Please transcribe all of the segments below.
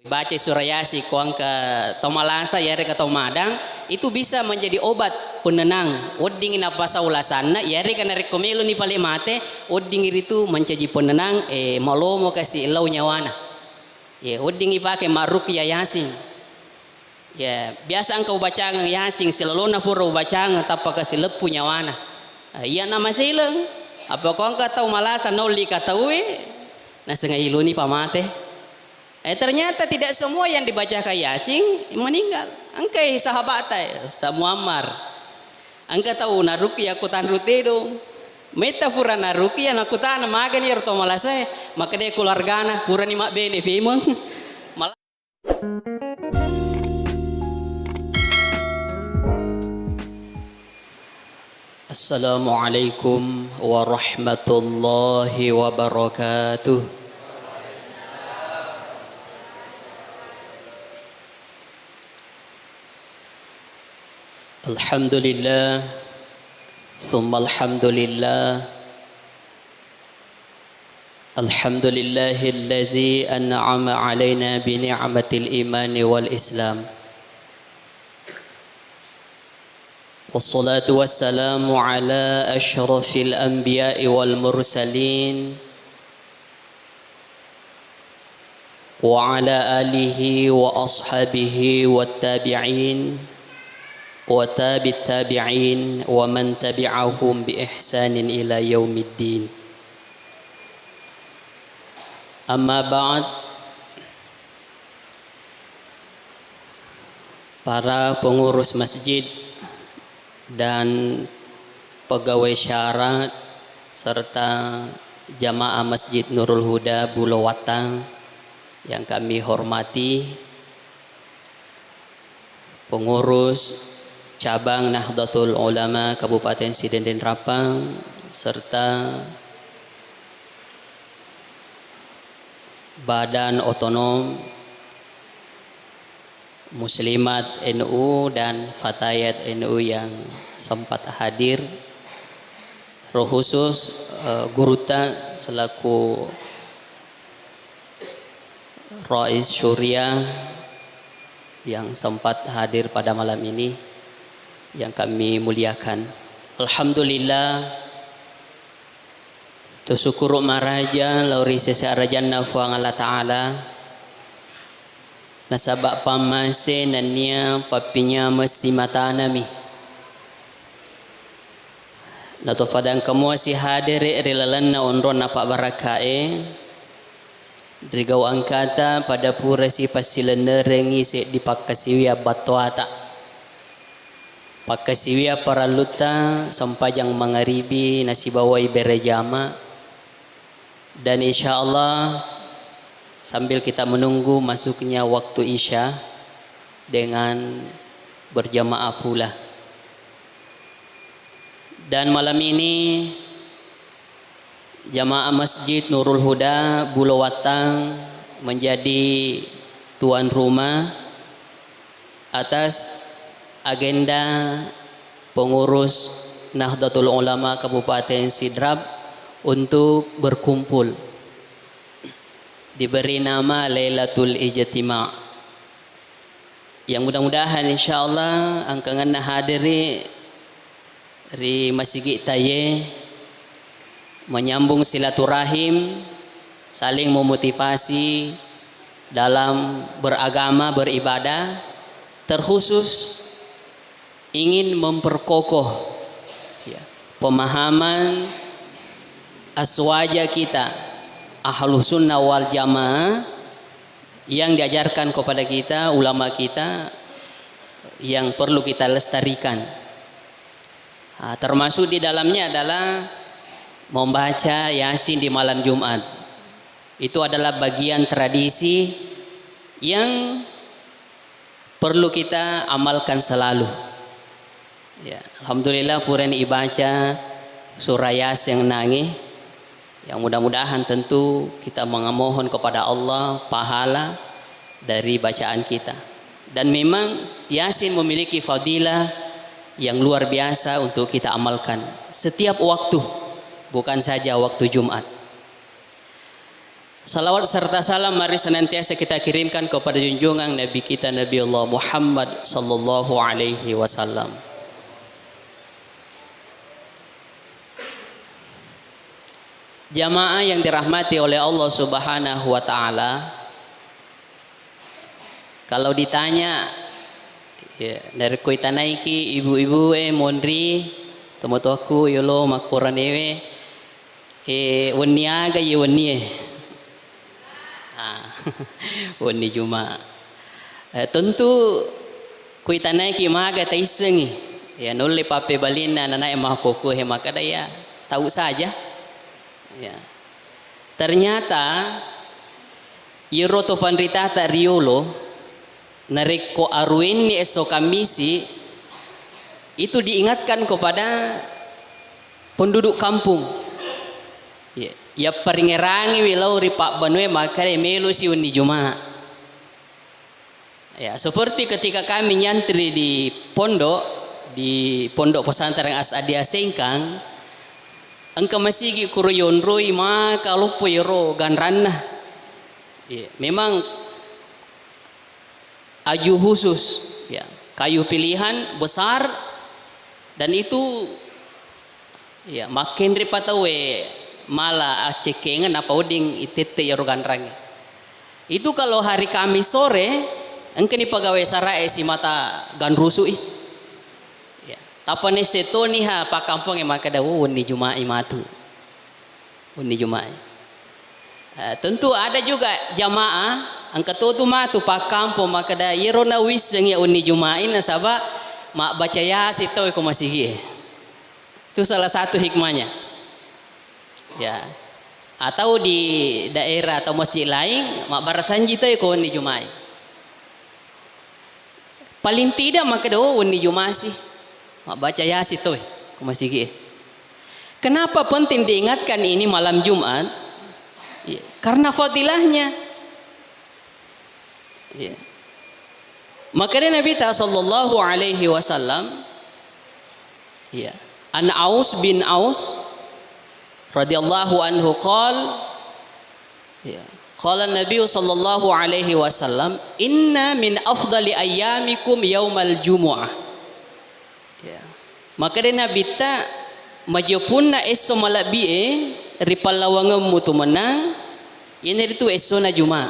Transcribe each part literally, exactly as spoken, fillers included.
Baca surah Yasin ko engka tau malasa, yarega tau madang, itu bisa menjadi obat penenang. Wedding napasau lasanna, yarega narekko meloni pale mate, wedding ritu mencaji penenang, eh, malomo kasi lao nyawana. Ya, wedding ipake maruqyah Yasin. Ya, biasa engka ubacangeng Yasin, silalona pura ubacangeng, tappa kasi leppu nyawana. Ah, iya na maseleng. Apa ko engka tau malasa naolli ka tauwe, nasengai loni pamate. Eh, ternyata tidak semua yang dibacakan Yasin meninggal. Engkai sahabatta, eh, Ustaz Muammar. Engka tau naruqyah ko tanru tedong. Metta pura naruqyah, nakutana magani ero to malasae, makkeda keluargana, purani mabbene femeng. Mal- Assalamualaikum warahmatullahi wabarakatuh. Alhamdulillah, tsumma alhamdulillah. Alhamdulillahilladzi an'ama 'alaina bi ni'matil imani wal islam. Wassalatu wassalamu ala asyrafil anbiya'i wal mursalin, wa ala alihi wa ashabihi wat tabi'in, wa tabit tabi'in, wa man tabi'ahum bi ihsanin ila yaumiddin. Amma ba'd, para pengurus masjid dan pegawai syara serta jamaah Masjid Nurul Huda Bulo Wattang yang kami hormati, pengurus cabang Nahdlatul Ulama Kabupaten Sidenreng Rappang, serta Badan Otonom Muslimat N U dan Fatayat N U yang sempat hadir, terkhusus, eh, gurutta selaku Rais Syuriah yang sempat hadir pada malam ini yang kami muliakan. Alhamdulillah, tusukkuru maraja lao ri sese arajanna Fuang Allah Ta'ala, nasaba pammase nennia pappinyameng simatanami. Natofadang kamua sihadere ri lalenna onronna pabbarakkae, ri gau engkata pada purasi passilennerengngi seddi pakkasiwiang battoata. Pakkasiwiang parellutta sempajang mangaribi nasibawai berejama. Dan insya Allah sambil kita menunggu masuknya waktu Isya dengan berjamaah pula. Dan malam ini jamaah Masjid Nurul Huda Bulo Wattang menjadi tuan rumah atas agenda pengurus Nahdlatul Ulama Kabupaten Sidrap untuk berkumpul, diberi nama Lailatul Ijtima. Yang mudah-mudahan insyaallah engkangenna hadiri ri masigi'ta ye menyambung silaturahim, saling memotivasi dalam beragama, beribadah, terkhusus ingin memperkokoh, ya, pemahaman aswaja kita, Ahlussunnah wal Jamaah, yang diajarkan kepada kita ulama kita yang perlu kita lestarikan. Ah, termasuk di dalamnya adalah membaca Yasin di malam Jumat. Itu adalah bagian tradisi yang perlu kita amalkan selalu. Ya, alhamdulillah purani ibaca surah Yasin nangi. Yang mudah-mudahan tentu kita memohon kepada Allah pahala dari bacaan kita. Dan memang Yasin memiliki fadilah yang luar biasa untuk kita amalkan setiap waktu, bukan saja waktu Jumat. Salawat serta salam mari senantiasa kita kirimkan kepada junjungan Nabi kita, Nabi Allah Muhammad sallallahu alaihi wasallam. Jamaah yang dirahmati oleh Allah Subhanahu wa Ta'ala, kalau ditanya, ya, narekko itanaiki ibu-ibu e, monri, tomatoakku, yolo, makkoranewe, e, wenni aga ye wenni e? Ah, wenni Juma. Eh, tentu kuitanaiki maga taissengi. Ya, nulle pappebalinna nanae makkokkoe makkeda, ya, tahu saja. Ya. Ternyata, iyaro to panritata riolo, narekko aruenni esso Kammisi, itu diingatkan kepada penduduk kampung. Ya, yapparingerangiwi lao ri pabbanue makkeda melosi wenni Juma. Ya, seperti ketika kami nyantri di pondok, di Pondok Pesantren As'adiyah Sengkang, engka masigi kuro yonroi maka loppo yero ganranna. Ya, memang aju khusus, ya, kayu pilihan besar, dan itu, ya, makkenre pa tauwe mala accekkengeng nappa wedding itette iyaro ganrangnge. Itu kalau hari Kamis sore, engkani pegawai sarae simata ganrusu'i. Ya, tappa nesse toniha pakkampongnge makkeda, "Oh, wenni Juma'i matu." Wenni Juma'i. Eh, tentu ada juga jamaah engka totu matu pakkampong makkeda, "Iyaro nauwisseng iya wenni Juma'i nasaba mabbaca Yasin tauwe ko masigi'e." Itu salah satu hikmahnya. Ya. Atau di daerah atau masjid lain, mabbarasanji tauwe ko wenni Juma'i. Paling tidak makkeda, "Oh, wenni Jumasi." Mabbaca Yasin tauwe ko masigi'e. Kenapa penting diingatkan ini malam Jumat? Iya, karena fadilahnya. Iya. Makanya Nabi ta sallallahu alaihi wasallam, iya, an Aus bin Aus radhiyallahu anhu qal, iya, qala Nabi sallallahu alaihi wasallam, "Inna min afdali ayyamikum yaumal jumu'ah." Iya. Makkeda Nabitta, "Majeppunna esso malebbi'e ri pallawangemmu tu mennang, iyanaritu essona Juma'.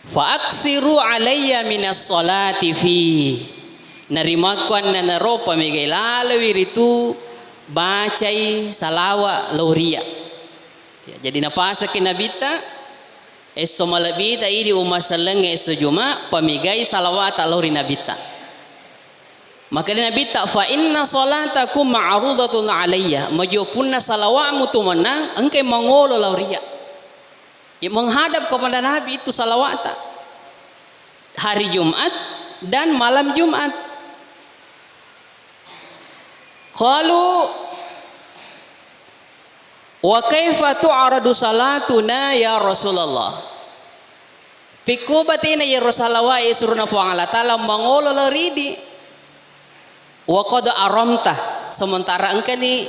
Fa aksiru alayya minas salati fi." Narimakkuannanaro pamegai lalowi ritu bacai salawa lao ria. Ya, jadi napasaki Nabitta, esso malebbita idi umma sellengnge esso Juma', pamegai salawata lao ri Nabitta. Makkeda Nabitta, "Fa inna salatakum ma'rudatun alayya." Majopunna salawatmu tu mennang engkai mangolo lao ria. Ya, menghadap kepada Nabi itu salawata. Hari Jumat dan malam Jumat. Qalu, "Wa kaifa tu'radu salatuna ya Rasulullah?" Pikku batena iyaro salawae suruna Puang Allah Ta'ala mangolo lao ridi. "Wa qad aramta," sementara engkani,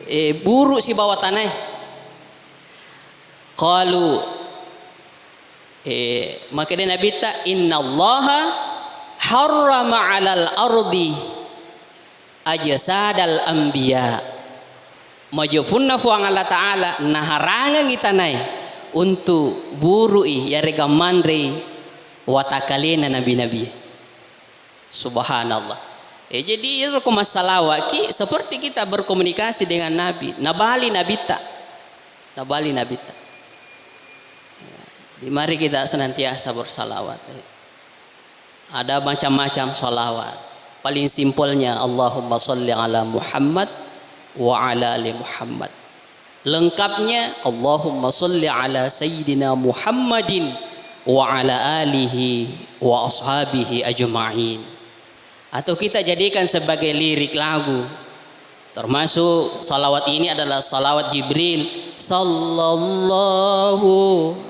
eh, buru sibawa tanae. Qalu, eh, makkeda Nabitta, "Innallaha harrama 'alal ardi ajsadal anbiya." Majopunna Puang Allah Ta'ala naharangengngi tanae untuk burui yarega manrei watakalena nabi-nabi. Subhanallah. Eh, jadi iyaro ko massalawatki seperti kita berkomunikasi dengan Nabi. Nabali Nabitta. Nabali Nabitta. Ya, jadi mari kita senantiasa bersalawat. Ada macam-macam salawat. Paling simpelnya, "Allahumma salli ala Muhammad wa ala ali Muhammad." Lengkapnya, "Allahumma salli ala Sayyidina Muhammadin wa ala alihi wa ashabihi ajma'in." Atau kita jadikan sebagai lirik lagu. Termasuk salawat ini adalah salawat Jibril. "Sallallahu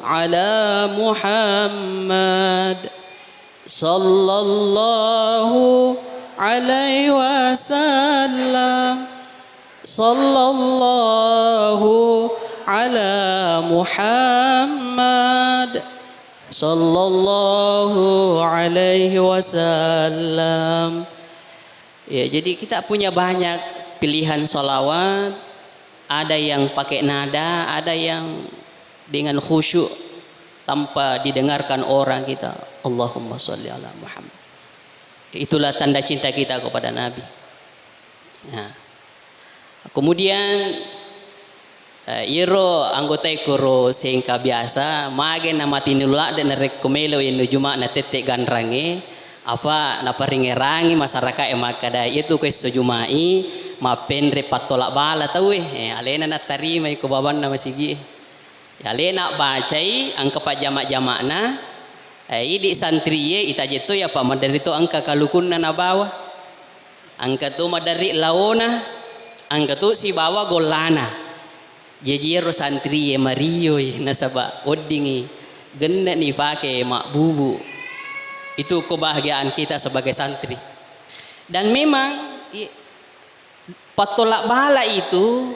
ala Muhammad. Sallallahu alaihi wasallam. Sallallahu ala Muhammad sallallahu alaihi wasallam. Ya, jadi kita punya banyak pilihan salawat. Ada yang pakai nada, ada yang dengan khusyuk tanpa didengarkan orang kita. Allahumma sholli ala Muhammad. Itulah tanda cinta kita kepada Nabi. Nah, kemudian, eh, iyaro anggotae kuro sengka biasa, mage na mati nulu ladde narekko melo yenno Juma' na tette ganrangnge, apa naparingerangi masyarakat e makkada, iyatu ko esso Juma'i, mappenre pattolak bala tauwe, eh, alena nattarimai ko babanna masigi e. Alena bacai, engka pajjama-jama'na, eh, idi santrie, itaje to ya, apa maderri to engka kalukunna nabawa. Engka to maderri laona, engka to sibawa gollana. Jaji ero santrie marioi, nasaba weddingi genne' ni pake mabbubu. Itu kebahagiaan kita sebagai santri. Dan memang, i-, Pattolak bala itu,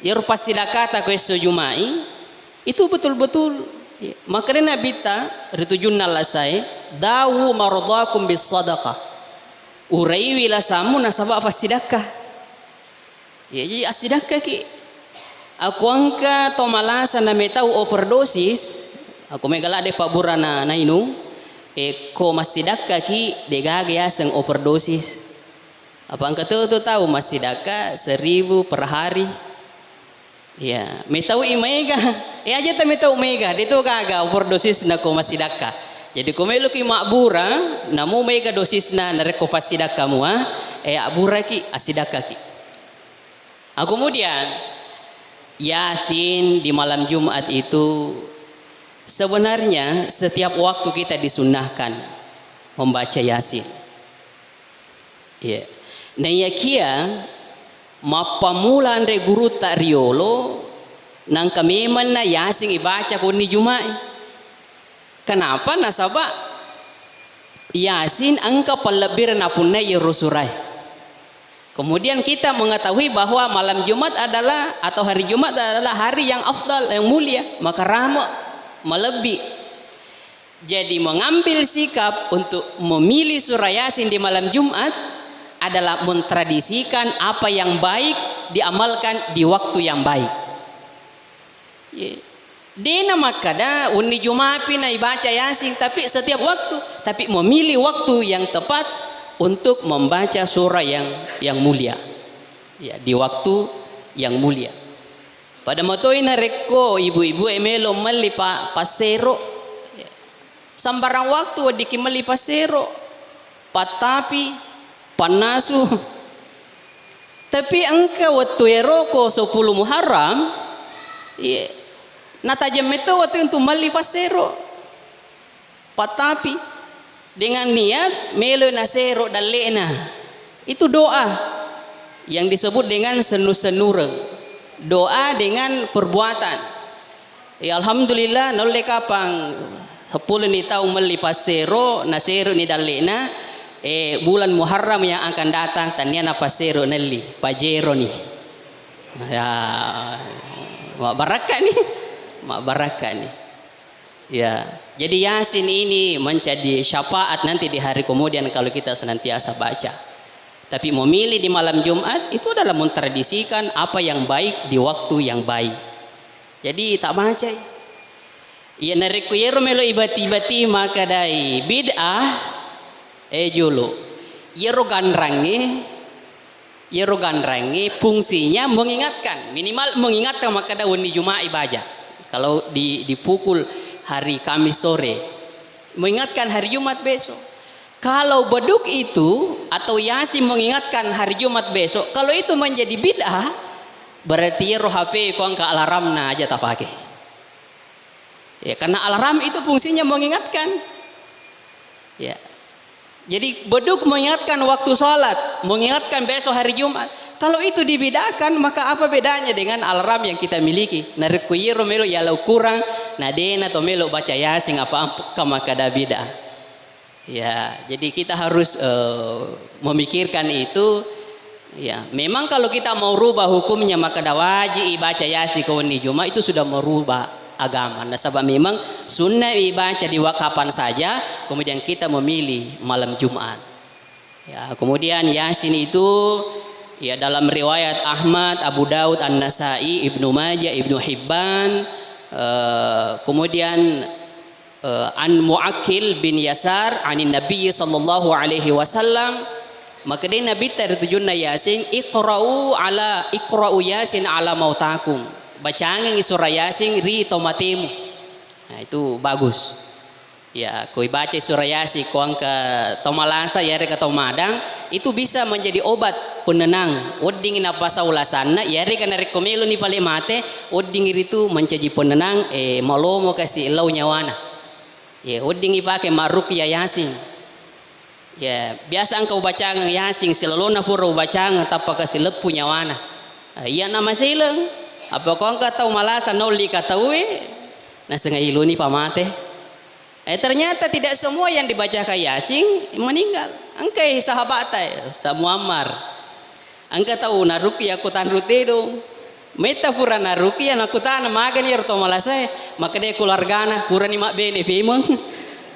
iyaro passidakkata ko esso Juma'i, itu betul-betul, ya. Makkedai Nabitta ri tujunna lasae, "Dawu mardakum bis sadaqah." Uraiwi lasammu nasaba passidakka. Ya, jadi assidakkaki. Aku engka to malasa na metau overdosis, aku mega ladde pabburana nainung, e, ko massidakkaki, degaga yaseng overdosis. Apa engka to, to tau massidakka seribu per hari. Ya, metau i maega. E, aja ta metau maega, de to gaga overdosis na ko massidakka. Jadi ko meloki mabbura, namu maega dosisna narekko passidakka mua, e, abburaki, assidakkaki. Ah, kemudian, Yasin di malam Jumat itu sebenarnya setiap waktu kita disunnahkan membaca Yasin. Iya. Naiyakia mappammula anre gurutta riolo, nangka memanna Yasin ibaca ko wenni Juma'i. Kenapa? Nasaba Yasin engka pellebbireng napunnai iyaro surae. Kemudian kita mengetahui bahwa malam Jumat adalah, atau hari Jumat adalah hari yang afdal, yang mulia, makarame, malebbi. Jadi, mengambil sikap untuk memilih surah Yasin di malam Jumat adalah mentradisikan apa yang baik diamalkan di waktu yang baik. Ye. Dena makkada wenni Jumapi naibaca Yasin, tapi setiap waktu, tapi memilih waktu yang tepat untuk membaca surah yang, yang mulia. Ya, di waktu yang mulia. Pada matoi narekko ibu-ibu e melo melli pa-, passero, sambarang waktu weddikki melli passero, pattapi, pannasu. Tapi engka wettu ero ko sepuluh Muharram, iye, natajeng metto wettu untuk melli passero. Pattapi dengan niat melo nasero dalle'na. Itu doa yang disebut dengan sennu-sennureng. Doa dengan perbuatan. Ya, alhamdulillah, naulle kapang seppulo ni taung melli passero, nasero ni dalle'na, eh, bulan Muharram yang akan datang, tania na passero nelli, pajero ni. Ya, mabbarakka ni, mabbarakka ni. Ya, jadi Yasin ini menjadi syafaat nanti di hari kemudian kalau kita senantiasa baca. Tapi memilih di malam Jumat itu adalah mentradisikan apa yang baik di waktu yang baik. Jadi tak baca. Iya, narekko iyaro melo ibati-bati makadai bid'ah, eh, jolo. Iyaro ganrangnge, iyaro ganrangnge fungsinya mengingatkan, minimal mengingatkan makkada wenni Juma'i baja. Kalau di, di pukul hari Kamis sore, mengingatkan hari Jumat besok. Kalau beduk itu atau Yasin mengingatkan hari Jumat besok, kalau itu menjadi bid'ah, berarti iyaro H P ko engka alarmna aja tapake. Ya, karena alarm itu fungsinya mengingatkan. Ya. Jadi, beduk mengingatkan waktu sholat, mengingatkan besok hari Jumat. Kalau itu dibidakan, maka apa bedanya dengan alarm yang kita miliki? Narekko iyaro melo yala ukurang, na dena to melo baca Yasin apa engka makkada bid'ah. Ya, jadi kita harus, eh, memikirkan itu. Ya, memang kalau kita mau rubah hukumnya, maka dah wajib ibaca Yasin ko wenni Jumat, itu sudah merubah agama. Nasaba memang sunnah ibaca di wa-, kapan saja, kemudian kita memilih malam Jumat. Ya, kemudian Yasin itu, ya, dalam riwayat Ahmad, Abu Daud, An-Nasai, Ibnu Majah, Ibnu Hibban, eh, kemudian, eh, an Muakil bin Yasar anin Nabi sallallahu alaihi wasallam, maka dé Nabitta ri tujunna Yasin, "Iqra'u ala, iqra'u Yasin ala mautakum." Bacangengngi surah Yasin ri tau matemu. Nah, itu bagus. Ya, ko ibacai surah Yasin, ko engka tau malasa, yarega tau madang, itu bisa menjadi obat penenang. Weddingngi napasau lasanna, yarega narekko meloni pale mate, weddingngi ritu mancaji penenang, eh, malomo kasi lao nyawana. Ya, weddingngi pake marruqyah Yasin. Ya, biasa engka ubacangeng Yasin, silolona pura ubacangeng, tappa kasi leppu nyawana. Eh, iya namaseleng. Apa ko engka tau malasa naolli ka tauwe, nasengai loni pamate. Eh, ternyata tidak semua yang dibacakan Yasin meninggal. Engkai sahabatta, eh, Ustaz Muammar. Engka tau naruqyah ko tanru tedong. Metta pura naruqyah, nakutana, "Magani ero to malasae?" Makkedai keluargana, "Purani mabbene femeng."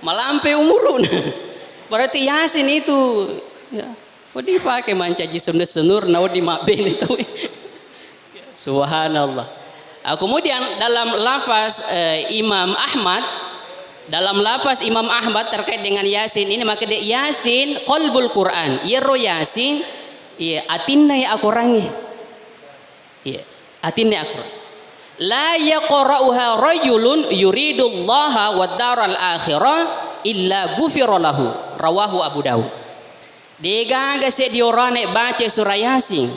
Malampe umuruna. Berarti Yasin itu, ya, wedding dipake mancaji sennur-sennur, na wedding mabbene tau. Subhanallah. Ah, kemudian dalam lafaz, eh, Imam Ahmad, dalam lafaz Imam Ahmad terkait dengan Yasin ini, maka dia Yasin qalbul Quran. Iyaro Yasin, iya, atinna ya akorangnge. Iya, atinna ya akorang. La yaqra'uha rajulun yuridullaha wad daral akhirah illa ghufira lahu. Rawahu Abu Daud. Degaga seddi orane baca surah Yasin,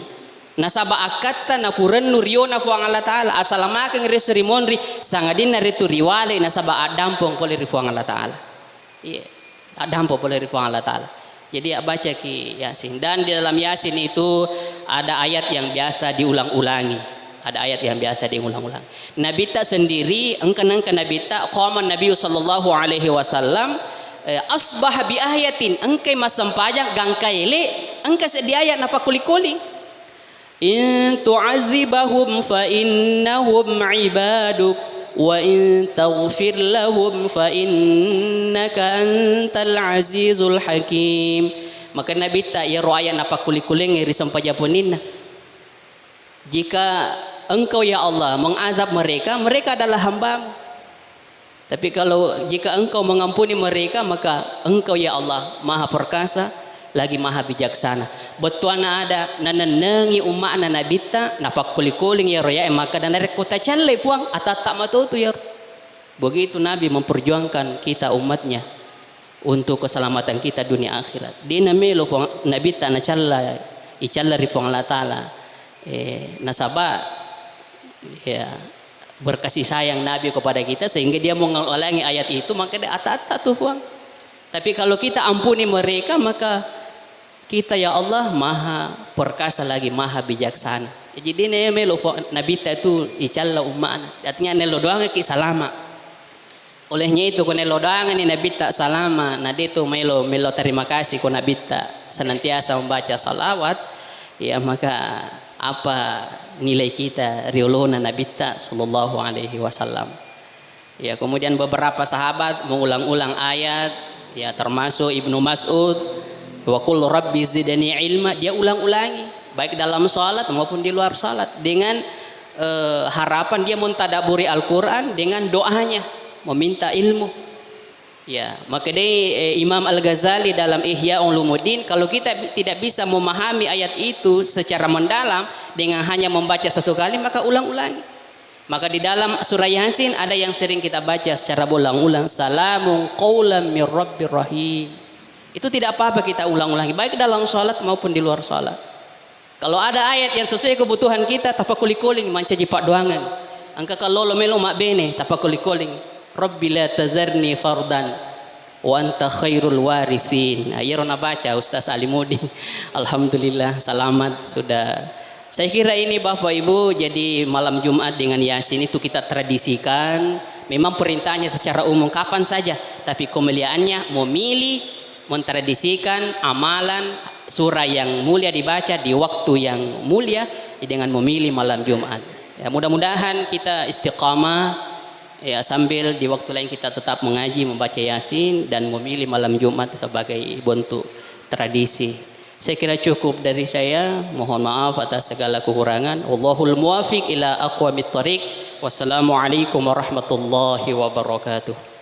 nasaba akkatta napurennu riona Puang Allah Ta'ala, asalamakeng ri esso ri monri, sangadinna ritu riwale nasaba addampong pole ri Puang Allah Ta'ala. Iya, addampong pole ri Puang Allah Ta'ala. Jadi, abbacaki Yasin. Dan di dalam Yasin itu ada ayat yang biasa diulang-ulangi. Ada ayat yang biasa diulang-ulangi. Nabitta sendiri, engka, engka Nabitta, qama Nabi sallallahu alaihi wasallam, eh, asbah bi ayatin, engkai massempajang gangka ele, engka seddi ayat napakkuli-kuli. In tu'adzibahum fa innahum ibaduk, wa in taghfir lahum fa innaka antal azizul hakim. Maka Nabitta, iyaro ayat napakkuli-kulingngi ri sempajang ponninna. Jika Engkau, ya Allah, mengazab mereka, mereka adalah hamba-Mu. Tapi kalau jika Engkau mengampuni mereka, maka Engkau, ya Allah, Maha Perkasa, lagi Maha Bijaksana. Bettuanna ada, nanennengi umma'na Nabitta, napakkuli-kuling iyaro ayae, makkeda, narekko tacallai Puang, atatta matotu iyaro. Begitu Nabi memperjuangkan kita umatnya untuk keselamatan kita dunia akhirat. Dena melo Puang, Nabitta nacalla, icalla ri Puang Allah Ta'ala. Eh, nasaba, ya, berkasih sayang Nabi kepada kita sehingga dia mengulangi ayat itu, maka dia atta-atta tuh Puang. Tapi kalau kita ampuni mereka, maka kita, ya Allah, Maha Perkasa lagi Maha Bijaksana. Jadi, dia melo fo-, Nabitta itu icalla umma'na. Artinya, nello doangki salama. Olehnya itu, ko nello doangni Nabitta salama, na de tu melo, melo terima kasih ko Nabitta senantiasa membaca salawat, ya, maka apa nilai kita riolona Nabitta sallallahu alaihi wasallam? Ya, kemudian beberapa sahabat mengulang-ulang ayat, ya, termasuk Ibnu Mas'ud, "Wa qul rabbi zidni ilma," dia ulang-ulangi, baik dalam salat maupun di luar salat, dengan, eh, harapan dia mentadaburi Al-Quran dengan doanya, meminta ilmu. Ya, maka dai, eh, Imam Al-Ghazali dalam Ihya Ulumuddin, kalau kita bi-, tidak bisa memahami ayat itu secara mendalam dengan hanya membaca satu kali, maka ulang-ulangi. Maka di dalam surah Yasin ada yang sering kita baca secara berulang-ulang, "Salamun qaulan mir rabbir rahim." Itu tidak apa-apa kita ulang-ulangi, baik dalam salat maupun di luar salat. Kalau ada ayat yang sesuai kebutuhan kita, tapakkuli-kuling mancaji paddoangeng. Engka kallolo melo mabbene, tapakkuli-kuling, "Rabbi la tazarni fardan wa anta khairul warithin." Nah, iyaro nabaca Ustaz Alimuddin. Alhamdulillah, selamat sudah. Saya kira ini, Bapak Ibu, jadi malam Jumat dengan Yasin itu kita tradisikan. Memang perintahnya secara umum kapan saja, tapi kemuliaannya memilih, mentradisikan amalan surah yang mulia dibaca di waktu yang mulia dengan memilih malam Jumat. Ya, mudah-mudahan kita istiqamah, ya, sambil di waktu lain kita tetap mengaji, membaca Yasin, dan memilih malam Jumat sebagai bentuk tradisi. Saya kira cukup dari saya. Mohon maaf atas segala kekurangan. Wallahul muwafiq ila aqwamit thariq. Wassalamualaikum warahmatullahi wabarakatuh.